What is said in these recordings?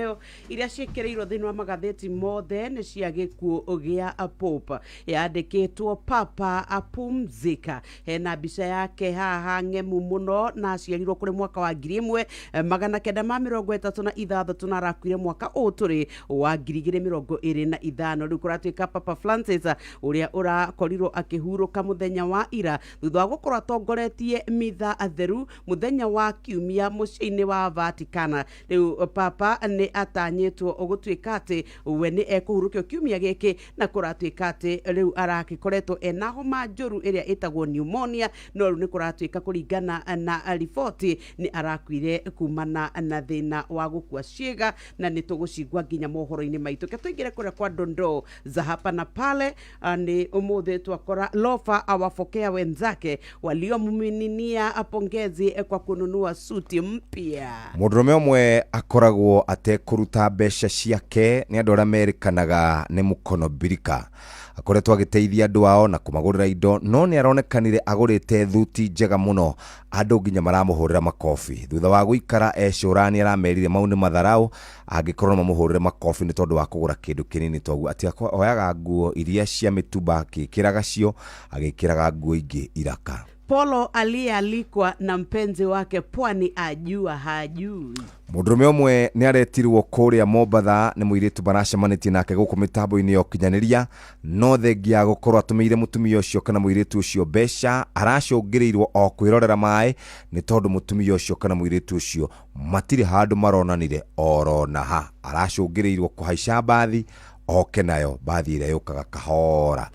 nayo iria ciĩkĩrĩirwo thĩinĩ wa magathĩti mothe nĩ cia gĩkuũ gĩa Pope. Yandĩkĩtwo "Papa apumzika". Hena mbica yake haha ng'emu mũno, na aciarirwo kũrĩ mwaka wa 1936 na arakuire mwaka ũyũ tũrĩ wa 2025. Rĩu kũratuĩka Papa Francis ũrĩa ũrakorirwo akĩhurũka mũthenya wa ira thutha wa gũkorwo atongoretie mitha theru mũthenya wa kiumia mũciĩ-inĩ wa Vatican. Rĩu Papa nĩ atanyĩtwo gũtuĩka atĩ we nĩ ekũhurũkio kiumia gĩkĩ, na kũratuĩka atĩ rĩu arakĩkoretwo ena homa njũru ĩrĩa ĩtagwo pneumonia, no rĩu nĩ kũratuĩka kũringana na riboti nĩ arakuire kumana na thĩna wa gũkua ciĩga, na nĩ tũgũcigua nginya mohoro-inĩ maitũ. Ke tũingĩre kũrĩa kwa dondoo za hapa na pale. Nĩ ũmũthĩ twakora Lofa awafokea wenzake waliomiminia pongezi kwa kununua suti mpya. Mũndũrũme ũmwe akoragwo atekũruta mbeca ciake nĩ andũ arĩa merĩkanaga nĩ mũkono birika. Akoretwo agĩteithia andũ ao na kũmagũrĩra indo, no nĩ aronekanire agũrĩte thuti njega mũno, andũ nginya maramũhũrĩra makobi. Thutha wa gũikara ecũrania, aramerire mau nĩ matharau angĩkorwo no mamũhũrĩre makobi nĩ tondũ wa kũgũra kĩndũ kĩnini toguo, atĩ oyaga nguo iria cia mĩtumba akĩkĩraga cio, agĩkĩraga nguo ingĩ iraka. Polo aliyealikwa na mpenzi wake pwani ajua hajui. Mũndũrũme ũmwe nĩ aretirwo kũrĩa Mombatha nĩ mũirĩtu maracemanĩtie nake gũkũ mĩtambo-inĩ ya ũkinyanĩria, no thengia ya gũkorwo atũmĩire mũtumia ũcio kana mũirĩtu ũcio mbeca, aracũngĩrĩirwo o kwĩrorera maĩ nĩ tondũ mũtumia ũcio kana mũirĩtu ũcio matirĩ handũ maronanire oro na ha. Aracũngĩrĩirwo kũhaica mbathi oke nayo, mbathi ĩrĩa yũkaga kahora.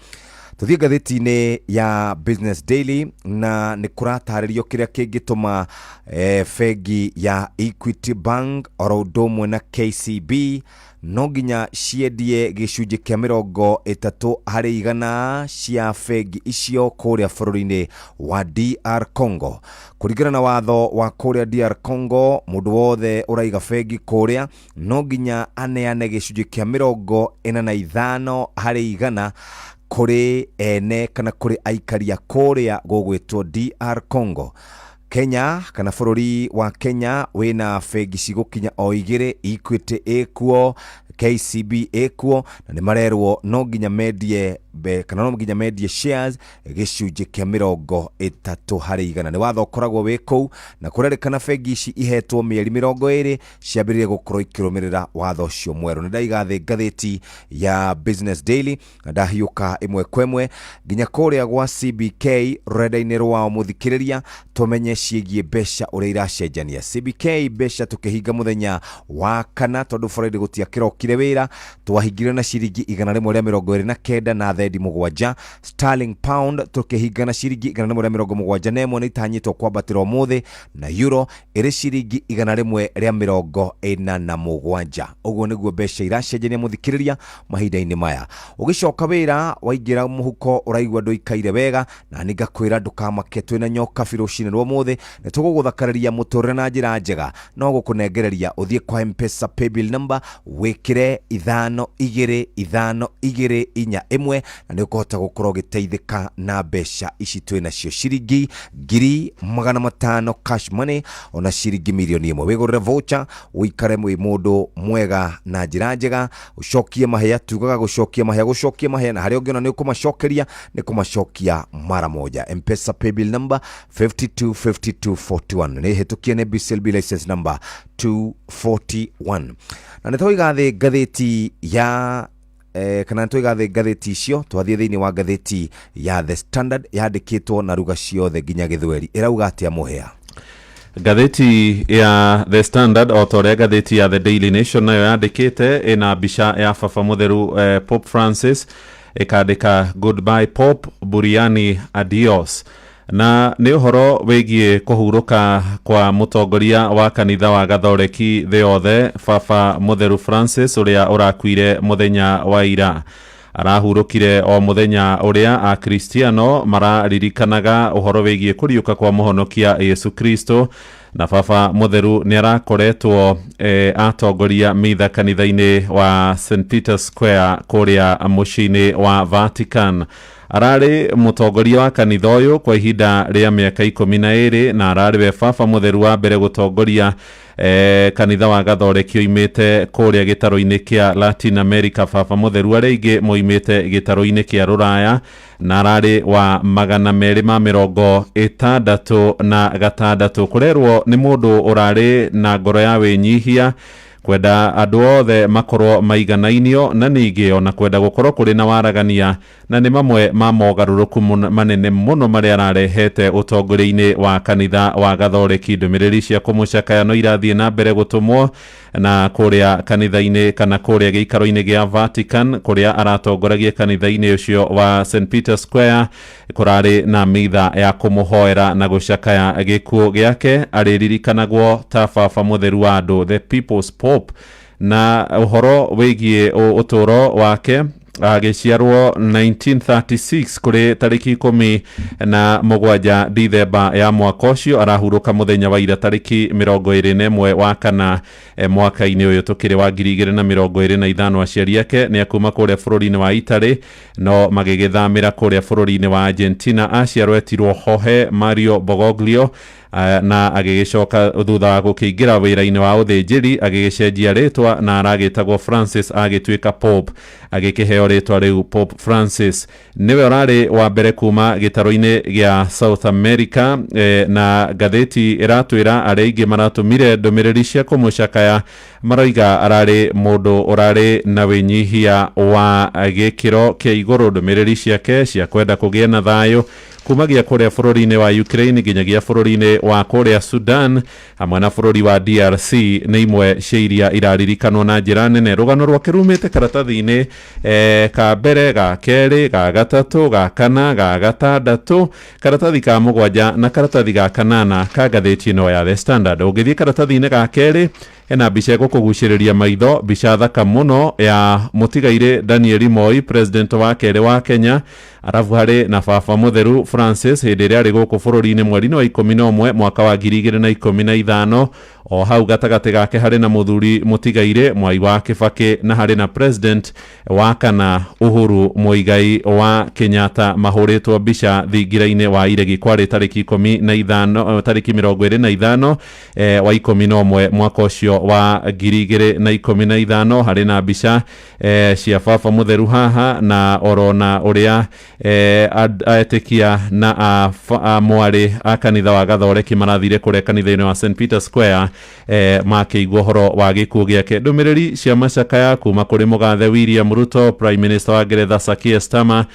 Tũthiĩ ngathĩti-inĩ ya Business Daily, na nĩ kũratarĩrio kĩrĩa kĩngĩtũma bengi ya Equity Bank oro ũndũ ũmwe na KCB no nginya ciendie gĩcunjĩ kĩa 30% cia bengi icio kũrĩa bũrũri-inĩ wa DR Congo. Kũringana na watho wa kũrĩa DR Congo, mũndũ wothe ũraiga bengi kũrĩa no nginya aneane gĩcunjĩ kĩa 45% kũrĩ ene kana kũrĩ aikaria kũrĩa gũgwĩtwo DR Congo. Kenya kana bũrũri wa Kenya wĩna bengi cigũkinya o igĩrĩ, Equity ĩkuo, KCB ĩkuo, na nĩ marerwo no nginya mendie kana no nginya mendie shares gĩcunjĩ kĩa 30%. Nĩ watho ũkoragwo wĩ kũu, na kũrerĩkana bengi ici ihetwo mĩeri 20 ciambĩrĩrie gũkorwo ikĩrũmĩrĩra watho ũcio mwerũ. Nĩ ndaiga thĩ ngathĩti ya Business Daily na ndahiũka ĩmwe kwa ĩmwe nginya kũrĩa gwa CBK rũrenda-inĩ rwao, mũthikĩrĩria, tũmenye ciĩgiĩ mbeca ũrĩa iracenjania. CBK mbeca tũkĩhinga mũthenya wa kana, tondũ Friday gũtiakĩrokire wĩra, twahingire na ciringi 129 na thendi 7. Sterling pound tũkĩhinga na ciringi 171, nĩ itanyĩtwo kwambatĩra ũmũthĩ, na euro ĩrĩ ciringi 147. Ũguo nĩguo mbeca iracenjania, mũthikĩrĩria, mahinda-inĩ maya. Ũgĩcoka wĩra waingĩra mũhuko ũraigua ndũikaire wega, na nĩ ngakwĩra ndũkamake, twĩna nyoka rũcinĩ rwa ũmũthĩ nĩ tũgũgũthakarĩria mũtũrĩre na njĩra njega. No gũkũnengereria ũthiĩ kwa Mpesa paybill number, wĩkĩre 525241, na nĩ ũkũhota gũkorwo ũgĩteithĩka na mbeca ici twĩ nacio, ciringi 500,000 cash money, ona ciringi 1,000,000. Wĩgũrĩre voucher, ũikare wĩ mũndũ mwega na njĩra njega, ũcokie mahĩa. Tugaga gũcokia mahĩa, gũcokia mahĩa, na harĩa ũngĩona nĩ ũkũmacokeria nĩ kũmacokia mara moja. Mpesa paybill number 525241, nĩ hĩtũkie nĩ BCLB license number 241. Na nĩ twaiga thĩ ngathĩti ya kana twaiga thĩ ngathĩti icio, twathiĩ thĩinĩ wa ngathĩti ya The Standard, yandĩkĩtwo na ruga ciothe nginya Gĩthweri. Ĩrauga atĩa, Mũhĩa? Ngathĩti ya The Standard, o ta ũrĩa ngathĩti ya The Daily Nation nayo yandĩkĩte, ĩna mbica ya baba mũtheru Pope Francis, ĩkandĩka "Goodbye Pope, buriani adios", na nĩ ũhoro wĩgiĩ kũhurũka kwa mũtongoria wa kanitha wa Gathoreki thĩ yothe, baba mũtheru Francis, ũrĩa ũrakuire mũthenya wa ira. Arahurũkire o mũthenya ũrĩa Akristiano mararirikanaga ũhoro wĩgiĩ kũriũka kwa mũhonokia Yesu Kristo, na baba mũtheru nĩ arakoretwo atongoria mitha kanitha-inĩ wa St Peter Square kũrĩa mũciĩ-inĩ wa Vatican. Ararĩ mũtongoria wa kanitha ũyũ kwa ihinda rĩa mĩaka 12 na ararĩ we baba mũtheru wa mbere gũtongoria kanitha wa gathoreki oimĩte kũrĩa gĩtarũ-inĩ kĩa Latin America. Baba mũtheru arĩa aingĩ moimĩte gĩtarũ-inĩ kĩa Rũraya na ararĩ wa 266. Kũrerwo nĩ mũndũ ũrarĩ na ngoro ya wĩnyihia, kwenda andũ othe makorwo maiganainio na ningĩ ona kwenda gũkorwo kũrĩ na waragania, na nĩ mamwe ma mogarũrũku manene mũno marĩa ararehete ũtongoria-inĩ wa kanitha wa gathoreki. Ndũmĩrĩri cia kũmũcakaya no irathiĩ na mbere gũtũmwo na kũrĩa kanitha-inĩ kana kũrĩa gĩikaro-inĩ gĩa Vatican kũrĩa aratongoragia kanitha-inĩ ũcio wa St Peter Square. Kũrarĩ na mitha ya kũmũhoera na gũcakaya gĩkuũ gĩake. Arĩririkanagwo ta baba mũtheru wa andũ, the People's Pope. Na ũhoro wĩgiĩ ũtũũro wake, agĩciarwo 1936 kũrĩ tarĩki 17 Dithemba ya mwaka ũcio. Arahurũka mũthenya wa ira tarĩki 21 wa kana mwaka-inĩ ũyũ tũkĩrĩ wa 2025. Aciari ake nĩ akuma kũrĩa bũrũri-inĩ wa Italy no magĩgĩthamĩra kũrĩa bũrũri-inĩ wa Argentina. Aciarwo etirwo Jorge Mario Bergoglio na agĩgĩcoka thutha wa gũkĩingĩra wĩra-inĩ wa ũthĩnjĩri agĩgĩcenjia rĩtwa na aragĩtagwo Francis. Agĩtuĩka Pope agĩkĩheo rĩtwa rĩu Pope Francis. Nĩwe ũrarĩ wa mbere kuma gĩtarũ-inĩ gĩa South America na ngathĩti ĩratwĩra arĩa aingĩ maratũmire ndũmĩrĩri cia kũmũcakaya maroiga ararĩ mũndũ ũrarĩ na wĩnyihia wa gĩkĩro kĩa igũrũ. Ndũmĩrĩri ciake cia kwenda kũgĩe na thayũ kumagia kũrĩa bũrũri-inĩ wa Ukraine nginyagia bũrũri-inĩ wa kũrĩa Sudan hamwe na bũrũri wa DRC nĩ imwe cia iria iraririkanwo na njĩra nene. Rũgano rwake rumĩte karatathi-inĩ ka mbere, ga kerĩ, ga gatatũ, ga kana, ga gatandatũ, karatathi ka mũgwanja na karatathi ga kanana ka ngathĩti ĩno ya The Standard. Ũngĩthiĩ karatathi-inĩ ga kerĩ hena mbica ĩgũkũgucĩrĩria maitho, mbica thaka mũno ya mũtigairĩ Daniel Moi, president wa kerĩ wa Kenya, arabu harĩ na baba mũtheru Francis hĩndĩ ĩrĩa arĩ gũkũ bũrũri-inĩ mweri-inĩ wa 11 mwaka wa 2015. O hau gatagatĩ gake harĩ na mũthuri mũtigairĩ Mwai wa Kĩbakĩ na harĩ na president wa kana Uhuru Muigai wa Kenyatta mahũrĩtwo mbica thingira-inĩ wa iregi. Kwarĩ tarĩki 15, tarĩki 25 wa 11 mwaka ũcio wa 2015. Harĩ na mbica cia baba mũtheru haha na orona ũrĩa etĩkia na mwarĩ a kanitha wa gathoreki marathire kũrĩa kanitha-inĩ wa St Peter Square makĩigua ũhoro wa gĩkuũ gĩake. Ndũmĩrĩri cia macakaya kuma kũrĩ mũgathe William Ruto, Prime Minister wa Ngeretha Sir Keir Starmer,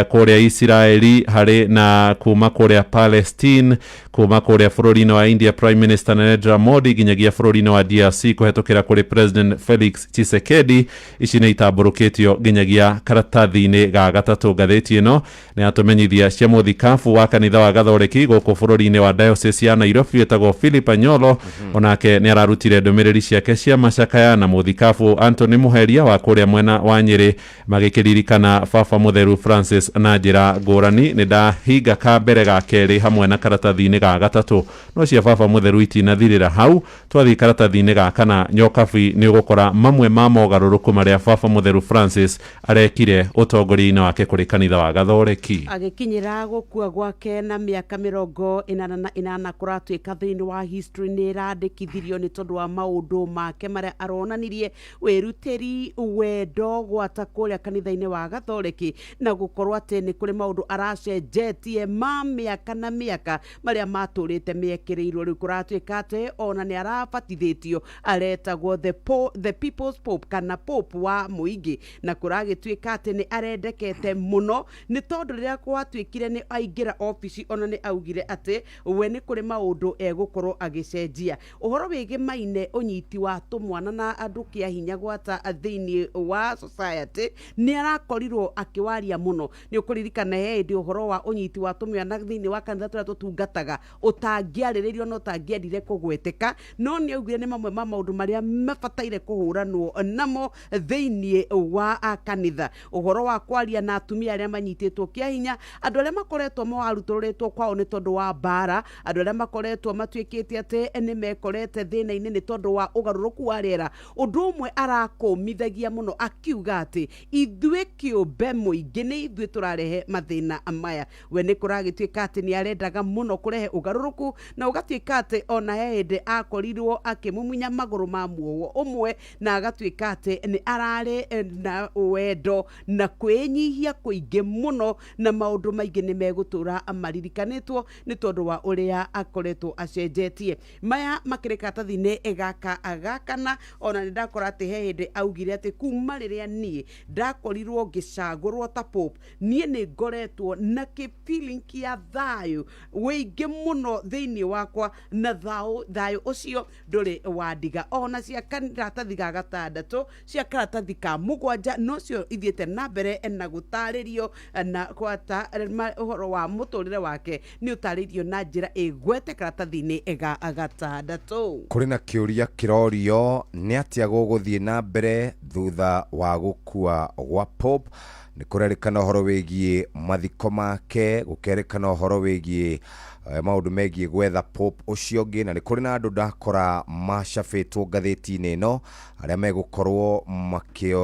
kũrĩa Isiraeli, harĩ na kuma kũrĩa Palestine, kuma kũrĩa bũrũri-inĩ wa India Prime Minister Narendra Modi, nginyagia bũrũri-inĩ wa DRC kũhetũkĩra kũrĩ President Felix Tshisekedi. Ici nĩ itambũrũkĩtio nginyagia karatathi-inĩ ga gatatũ. Ngathĩti ĩno nĩ yatũmenyithia cia mũthikabu wa kanitha wa gathoreki gũkũ bũrũri-inĩ wa Diocese ya Nairobi wĩtagwo Philip Anyolo, onake nĩ ararutire ndũmĩrĩri ciake cia macakaya, na mũthikabu Anthony Muheria wa kũrĩa mwena wa Nyĩrĩ magĩkĩririkana baba mũtheru Francis na njĩra ngũrani. Nĩ ndahinga ka mbere, ga kerĩ hamwe na karatathi-inĩ ga gatatũ, no cia baba mũtheru itinathirĩra hau. Twathiĩ karatathi-inĩ ga kana nyokabi nĩ ũgũkora mamwe ma mogarũrũku marĩa baba mũtheru Francis arekire ũtongoria-inĩ wake kũrĩ kanitha wa gathoreki. Agĩkinyĩra gũkua gwake na mĩaka 88, kũratuĩka thĩinĩ wa history nĩ ĩrandĩkithirio nĩ tondũ wa maũndũ make marĩa aronanirie wĩrutĩri, wendo gwata kũrĩa kanitha-inĩ wa gathoreki, na gũkorwo atĩ nĩ kũrĩ maũndũ aracenjetie ma mĩaka na mĩaka marĩa matũrĩte mekĩrĩirwo. Rĩu kũratuĩka atĩ ona nĩ arabatithĩtio, aretagwo the People's Pope kana Pope wa mũingĩ, na kũragĩtuĩka atĩ nĩ arendekete mũno nĩ tondũ rĩrĩa gwatuĩkire nĩ aingĩra obici ona nĩ augire atĩ we nĩ kũrĩ maũndũ egũkorwo agĩcenjia ũhoro wĩgĩmaine ũnyiti wa tũmwana na andũ kĩa hinya gwata thĩinĩ wa society. Nĩ arakorirwo akĩwaria mũno. Nĩ ũkũririkana he hĩndĩ ũhoro wa ũnyiti wa tũmwana thĩinĩ wa kanitha tũrĩa tũtungataga ũtangĩarĩrĩrio na ũtangĩendire kũgweteka, no nĩ augire nĩ Nĩ mamwe ma maũndũ marĩa mabataire kũhũranwo namo thĩinĩ wa kanitha. Ũhoro wa kwaria na atumia arĩa manyitĩtwo kĩa hinya, andũ arĩa makoretwo marutũrũrĩtwo kwao nĩ tondũ wa mbara, andũ arĩa makoretwo matuĩkĩte atĩ nĩ mekorete thĩna-inĩ nĩ tondũ wa ũgarũrũku wa rĩera. Ũndũ ũmwe arakũmithagia mũno akiuga atĩ ithuĩ kĩũmbe mũingĩ nĩ ithuĩ tũrarehe mathĩna maya. We nĩ kũragĩtuĩka atĩ nĩ arendaga mũno kũrehe ũgarũrũku, na ũgatuĩka atĩ ona he hĩndĩ akorirwo akĩmumunya magũrũ ma muohwo ũmwe, na agatuĩka atĩ nĩ ararĩ na wendo na kwĩnyihia kũingĩ mũno, na maũndũ maingĩ nĩ megũtũra maririkanĩtwo nĩ tondũ wa ũrĩa akoretwo acenjetie. Maya makĩrĩ karatathi-inĩ gaka gakana. Ona nĩ ndakora atĩ he hĩndĩ augire atĩ kuma rĩrĩa niĩ ndakorirwo ngĩcagũrwo ta Pope, niĩ nĩ ngoretwo na kĩ feeling kĩa thayũ wĩingĩ mũno thĩinĩ wakwa, na thayũ ũcio ndũrĩ wandiga. Ona cia karatathi ga gatandatũ, cia karatathi ka mũgwanja, nocio ithiĩte na mbere na gũtarĩrio na gwata ũhoro wa mũtũrĩre wake nĩ ũtarĩirio na njĩra ĩgwete karatathi-inĩ ga gatandatũ. Kũrĩ na kĩũria kĩrorio nĩ atĩa gũgũthiĩ na mbere thutha wa gũkua gwa Pope. Nĩ kũrerĩkana ũhoro wĩgiĩ mathiko make, gũkerĩkana ũhoro wĩgiĩ maũndũ megiĩ gwetha Pope ũcio ũngĩ, na nĩ kũrĩ na andũ ndakora macabĩtwo ngathĩti-inĩ ĩno arĩa megũkorwo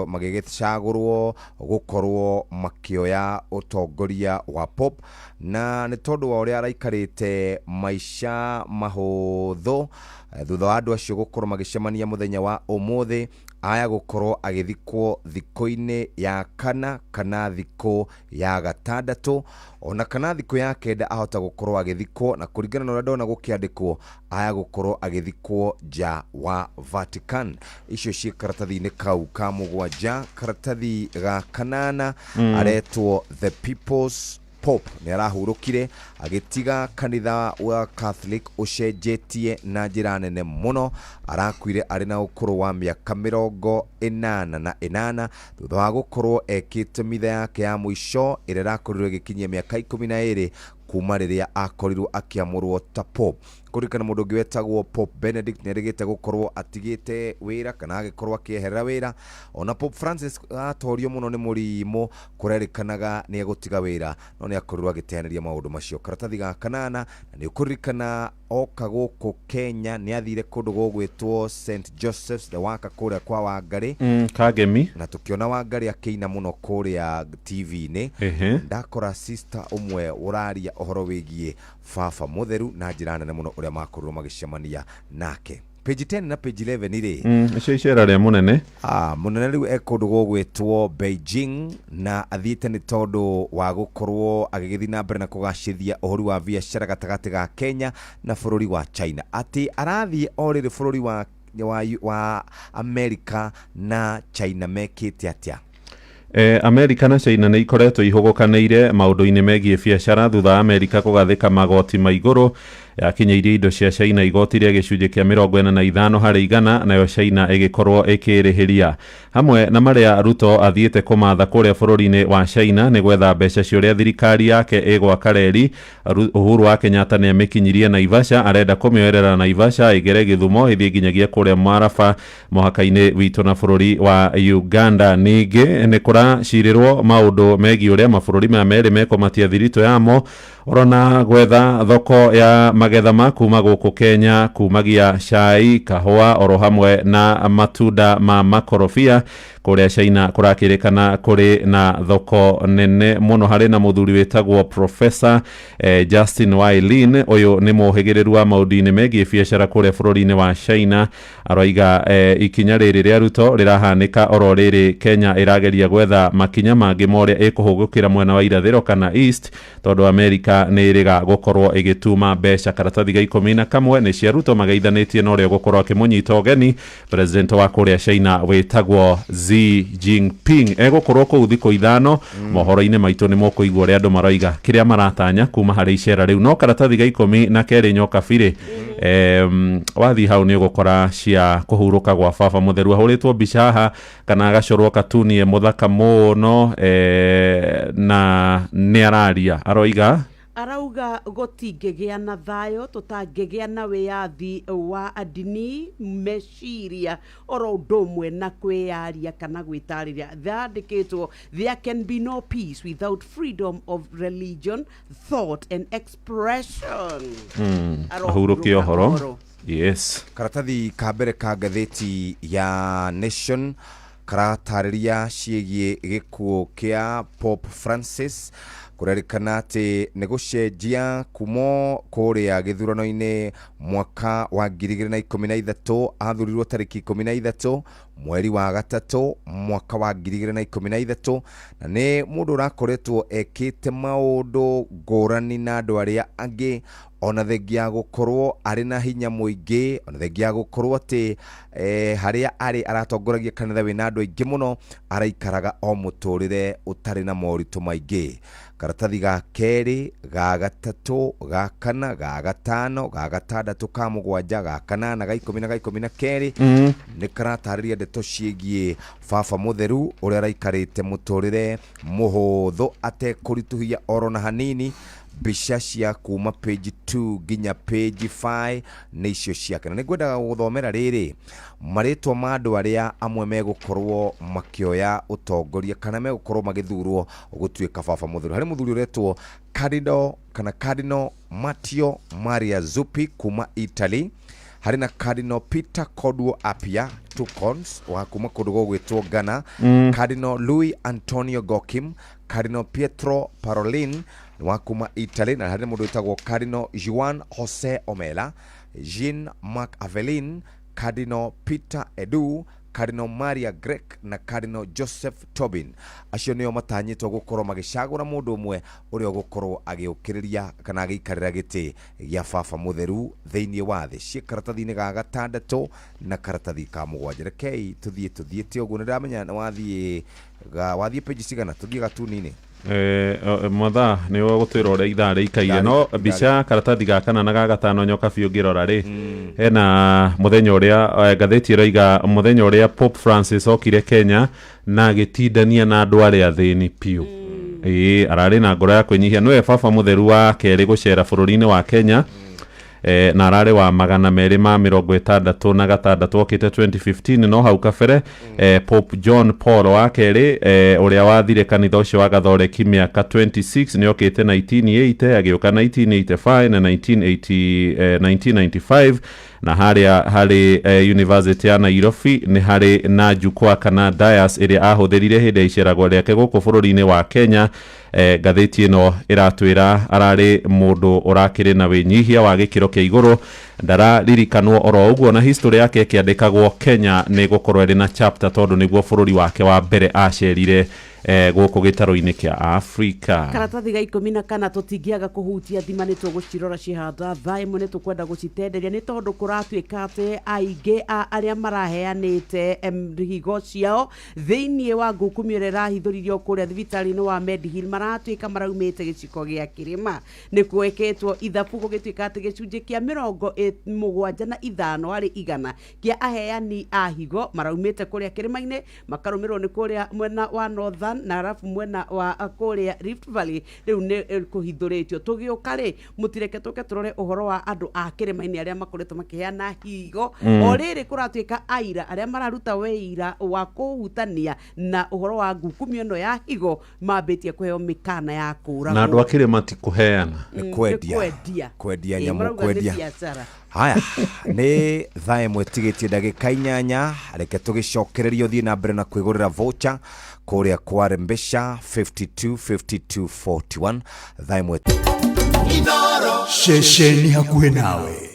magĩgĩcagũrwo gũkorwo makĩoya ũtongoria wa Pope, na nĩ tondũ wa ũrĩa araikarĩte maica mahũthũ thutha wa andũ acio gũkorwo magĩcemania mũthenya wa ũmũthĩ, aya gũkorwo agĩthikwo thikũ-inĩ ya kana kana thikũ ya gatandatũ ona kana thikũ ya kenda ahota gũkorwo agĩthikwo, na kũringana na ũrĩa ndona gũkĩandĩkwo aya gũkorwo agĩthikwo nja wa Vatican. Icio ciĩ karatathi-inĩ kau ka mũgwanja. Karatathi ga kanana, aretwo The People's Pope, nĩ arahurũkire agĩtiga kanitha wa Catholic ũcenjetie na njĩra nene mũno. Arakuire arĩ na ũkũrũ wa mĩaka 88 thutha wa gũkorwo ekĩte mitha yake ya mũico ĩrĩa ĩrakorirwo ĩgĩkinyia mĩaka 12 kuma rĩrĩa akorirwo akĩamũrwo ta Pope. Kũririkana mũndũ ũngĩ wetagwo Pope Benedict nĩ erĩgĩte gũkorwo atigĩte wĩra kana agĩkorwo akĩeherera wĩra. Ona Pope Francis atorio mũno nĩ mũrimũ, kũrerĩkanaga nĩ egũtiga wĩra, no nĩ akorirwo agĩteanĩria maũndũ macio. Karatathi ga kanana, na nĩ ũkũririkana oka gũkũ Kenya nĩ athire kũndũ gũgwĩtwo St Joseph's the Worker kũrĩa kwa Wangarĩ, Kagemi. Na tũkĩona Wangarĩ akĩina mũno kũrĩa TV-inĩ. Ndakora sister ũmwe ũraria ũhoro wĩgiĩ baba mũtheru na njĩra nene mũno ũrĩa makorirwo magĩcemania nake. Page 10 na page 11 rĩ, Icio icera rĩa mũnene. Mũnene rĩu e kũndũ gũgwĩtwo Beijing, na athiĩte nĩ tondũ wa gũkorwo agĩgĩthiĩ na mbere na kũgacĩthia ũhoro wa biacara gatagatĩ ga Kenya na bũrũri wa China. Atĩ arathiĩ o rĩrĩ bũrũri wa America na China mekĩte atĩa? Amerika na China nĩ ikoretwo ihũgũkanĩire maũndũ-inĩ megiĩ biacara thutha wa Amerika kũgathĩka magoti ma igũrũ yakinyĩirie indo cia China igoti rĩa gĩcunjĩ kĩa 45%, nayo China ĩgĩkorwo ĩkĩrĩhĩria. Hamwe na marĩa Ruto athiĩte kũmatha kũrĩa bũrũri-inĩ wa China nĩ gwetha mbeca cia ũrĩa thirikari yake ĩgwaka reri. Uhuru wa Kenyatta nĩ amĩkinyirie Naivasha, arenda kũmĩoerera Naivasha ĩgere Gĩthumo ĩthiĩ nginyagia kũrĩa Maraba mũhaka-inĩ witũ na bũrũri wa Uganda. Ningĩ nĩ kũracirĩrwo maũndũ megiĩ ũrĩa mabũrũri maya merĩ mekũmatia thiritũ yamo orona gwetha thoko ya magetha ma kuma gũkũ Kenya kumagia cai, kahũa oro hamwe na matunda ma makorobia. Kũrĩa China kũrakĩrĩkana kũrĩ na thoko nene mũno. Harĩ na mũthuri wĩtagwo Professor Justin Wailin, ũyũ nĩ mũhĩgĩrĩru wa maũndũ-inĩ megiĩ biacara kũrĩa bũrũri-inĩ wa China. Aroiga ikinya rĩrĩ rĩa Ruto rĩrahanĩka oro rĩrĩ Kenya ĩrageria gwetha makinya mangĩ ma ũrĩa ĩkũhũgũkĩra mwena wa irathĩro kana East, tondũ Amerika nĩ ĩrĩga gũkorwo ĩgĩtuma mbeca. Karatathi ga 11 nĩ cia Ruto mageithanĩtie na ũrĩa ũgũkorwo akĩmũnyita ũgeni president wa kũrĩa China wĩtagwo Xi Jinping. Egũkorwo kũu thikũ 5. Mohoro-inĩ maitũ nĩ mũkũigua ũrĩa andũ maroiga kĩrĩa maratanya kuma harĩ icera rĩu. No karatathi ga 12, nyoka birĩ, wathiĩ hau nĩ ũgũkora cia kũhurũka gwa baba mũtheru. Ahũrĩtwo mbica haha kana agacorwo katuni e mũthaka mũno, na nĩ araria aroiga. Arauga gũtingĩgĩa na thayũ tũtangĩgĩa na wĩyathi wa ndini, meciria oro ũndũ ũmwe na kwĩyaria kana gwĩtarĩria. Yandĩkĩtwo, "There can be no peace without freedom of religion, thought and expression." Ahurũke ũhoro, yes. Karatathi ka mbere ka ngathĩti ya Nation karatarĩria ciĩgiĩ gĩkuũ kĩa Pope Francis. Kũrerĩkana atĩ nĩ gũcenjia kumo kũrĩa gĩthurano-inĩ mwaka wa 2013. Athurirwo tarĩki 13 mweri wa gatatũ mwaka wa 2013, na nĩ mũndũ ũrakoretwo ekĩte maũndũ ngũrani na andũ arĩa angĩ, ona thengia ya gũkorwo arĩ na hinya mũingĩ, ona thengia ya gũkorwo atĩ harĩa arĩ aratongoragia kanitha wĩna andũ aingĩ mũno, araikaraga o mũtũrĩre ũtarĩ na moritũ maingĩ. Karatathi ga kerĩ, ga gatatũ, ga kana, ga gatano, ga gatandatũ, ka mũgwanja, ga kanana, ga 10 na ga 12 nĩ karatarĩria ndeto ciĩgiĩ baba mũtheru ũrĩa araikarĩte mũtũrĩre mũhũthũ atekũritũhia oro na hanini. Mbica cia kuma page 2 nginya page 5 nĩ icio ciake, na nĩ ngwendaga gũthomera rĩrĩ marĩtwa ma andũ arĩa amwe megũkorwo makĩoya ũtongoria kana megũkorwo magĩthurwo gũtuĩka baba mũtheru. Harĩ mũthuri ũretwo Cardinal kana Cardinal Matteo Maria Zuppi kuma Italy. Harĩ na Cardinal Peter Kodwo Appiah Turkson wa kuma kũndũ gũgwĩtwo Ghana, Cardinal Louis Antonio Gokim, Cardinal Pietro Parolin wa kuma Italy, na harĩ mũndũ wĩtagwo Cardinal Juan Jose Omella, Jean Marc Avelin, Cardinal Peter Edu, Cardinal Maria Grech na Cardinal Joseph Tobin. Acio nĩo matanyĩtwo gũkorwo magĩcagũra mũndũ ũmwe ũrĩa ũgũkorwo agĩũkĩrĩria kana agĩikarĩra gĩtĩ gĩa baba mũtheru thĩinĩ wa thĩ. Ciĩ karatathi-inĩ ga gatandatũ na karatathi ka mũgwanja. Rekei tũthiĩ tũthiĩte ũguo. Nĩ ndĩramenya nĩ wathiĩ wathiĩ page cigana? Tũthiĩ gatuni-inĩ. Mathaa nĩ gũtwĩra ũrĩa ithaa rĩikaire, no mbica ya karatathi ga kana na ga gatano nyoka biũ ngĩrora rĩ, hena mũthenya ũrĩa ngathĩti ĩroiga mũthenya ũrĩa Pope Francis okire Kenya na agĩtindania na andũ arĩa athĩni piũ. Ĩĩ, ararĩ na ngoro ya kwĩnyihia. Nĩwe baba mũtheru wa kerĩ gũcera bũrũri-inĩ wa Kenya, na ararĩ wa 266, okĩte 2015. No hau kabere Pope John Paul wa kerĩ, ũrĩa wathire kanitha ũcio wa Gathoreki mĩaka 26, nĩ okĩte 1980, agĩũka 1985 na 1980, 1995. Na harĩa harĩ University ya Nairobi nĩ harĩ na jukwaa kana dais ĩrĩa ahũthĩrire hĩndĩ ya iceragwo rĩake gũkũ bũrũri-inĩ wa Kenya. Ngathĩti ĩno ĩratwĩra ararĩ mũndũ ũrakĩrĩ na wĩnyihia wa gĩkĩro kĩa igũrũ. Ndararirikanwo oro ũguo na history yake ĩkĩandĩkagwo Kenya nĩ gũkorwo ĩrĩ na chapter, tondũ nĩguo bũrũri wake wa mbere acerire gũkũ gĩtarũ-inĩ kĩa Afrika. Karatathi ga 14 tũtingĩaga kũhutia. Thima nĩ tũgũcirora cihanda thaa ĩmwe, nĩ tũkwenda gũcitenderia nĩ tondũ kũratuĩka atĩ aingĩ a arĩa maraheanĩte higo ciao thĩinĩ wa ngũkumi ĩrĩa ĩrahithũririo kũrĩa thibitarĩ-inĩ wa Medihill maratuĩka maraumĩte gĩciko gĩa kĩrĩma. Nĩ gwĩkĩtwo ithabu gũgĩtuĩka atĩ gĩcunjĩ kĩa 75% kĩa aheani a higo maraumĩte kũrĩa kĩrĩma-inĩ, makarũmĩrĩrwo nĩ kũrĩa mwena wa Northern na arabu mwena wa kũrĩa Rift Valley. Rĩu nĩ kũhithũrĩtio. Tũgĩũka rĩ, mũtireke tũke tũrore ũhoro wa andũ a kĩrĩma-inĩ arĩa makoretwo makĩheana higo. O rĩrĩ kũratuĩka aira arĩa mararuta wĩira wa kũhutania na ũhoro wa ngukumio ĩno ya higo mambĩtie kũheo mĩkana ya kũragwo. Na andũ a kĩrĩma ti kũheana. Nĩ kwendia. Nĩ kwendia. Kwendia Ĩ, nyamũ, marauga nĩ kwendia. biacara. Haya, nĩ thaa 1 tigĩtie ndagĩka 8. Reke tũgĩcokererie ũthiĩ na mbere na kwĩgũrĩra voucher kũrĩa kwa Rembesha 52 52 41. Thaa 1. Ceceni hakuhĩ nawe.